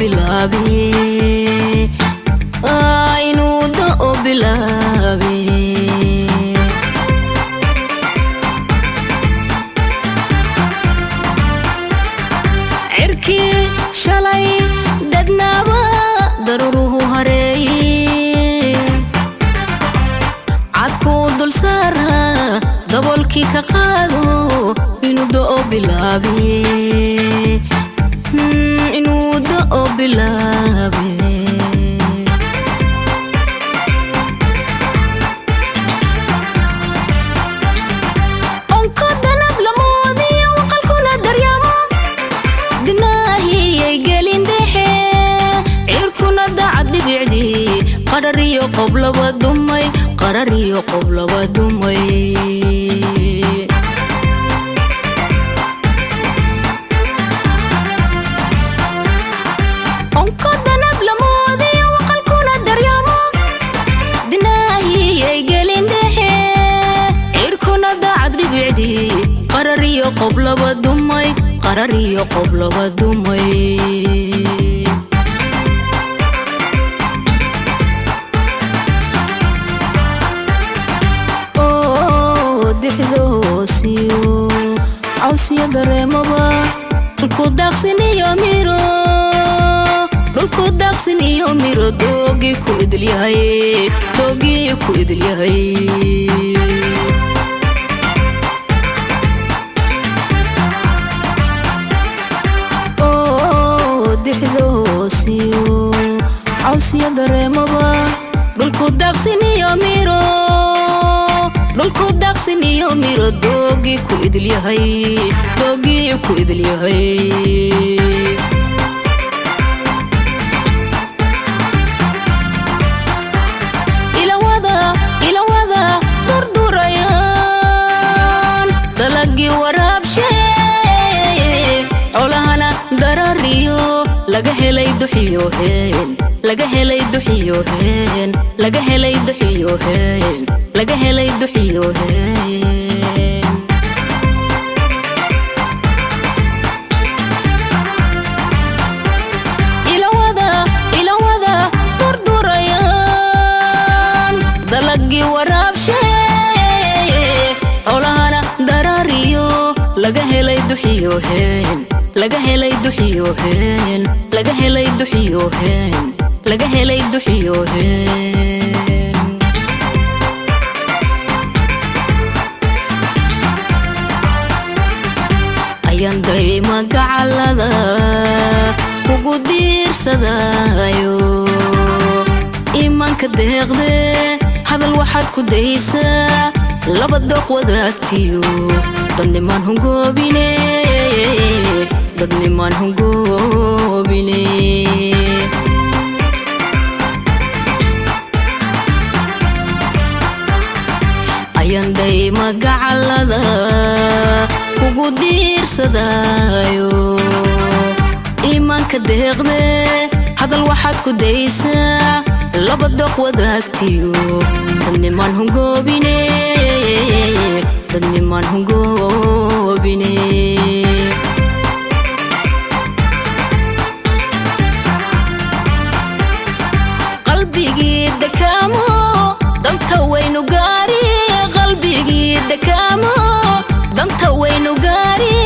bilaabe, inuu da'o bilaabe. Cirkii shalay dadnaaba daruuruhu hareeye, cadkuu dul saaraa daboolkii ka qaado, inuu da'o bilaabe, inuu da'o bilaabe. Onko danab lamoodiyo waqalkuna daryaamo, dinaahiyay gelin dhexe, cirkuna dacad dhibicdii, qarariyo qoblaba dumay, qarariyo qoblaba dumay. Onko danab lamoodiyo waqalkuna daryaamo, dinaahiyay gelin dhexe, cirkuna dacad dhibicdii, qarariyo qoblaba dumay, qarariyo qoblaba dumay. Oo dixdoosiyo cawsiyo dareemaba, dhulku daaqsin iyo miro, dhulku daaqsin iyo miro, doogii ku idil yahay, doogii ku idil yahay. Oo dixdoosiyo cawsiyo dareemaba, dhulku daaqsin iyo miro, dhulku daaqsin iyo miro, doogii ku idil yahay, doogii ku idil yahay. Ilawada, ilawada durdurayaan, dalagii waraabshe, xoolahana darariyo, laga helay duxiyo heen, laga helay duxiyo heen, laga helay duxiyo heen, laga helay duxiyo heen. Ilawada, ilawada durdurayaan, dalagii waraabshe, xoolahana darariyo, laga helay duxiyo heen, laga helay duxiyo heen, laga helay duxiyo heen, laga helay duxiyo heen. Ayaan dayma gacalada kugu diirsadaayo, iimaanka deeqde, hadal waxaad ku daysaa laba dooq wadaagtiyo, dadnimaan hungoobine, dadnimaan hungoobine. Ayaan dayma gacalada kugu diirsadaayo, iimaanka deeqde, hadal waxaad ku daysaa laba dooq wadaagtiyo, dadnimaan hungoobine, dadnimaan hungoobine. Qalbigii dakaamo danta waynu gaari, qalbigii dakaamo danta waynu gaari,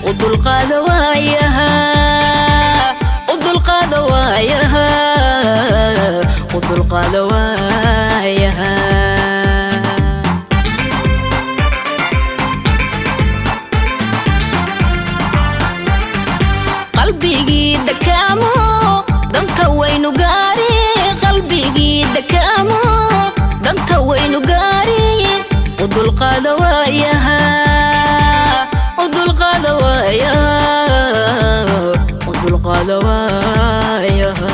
u dulqaada waayaha, u dulqaada waayaha, u dulqaada waayaha. Qalbigii dakaamo danta waynu gaari, qalbigii dakaamo danta waynu gaari, u dulqaada waayaha, u dulqaada waayaha, u dulqaada waayaha.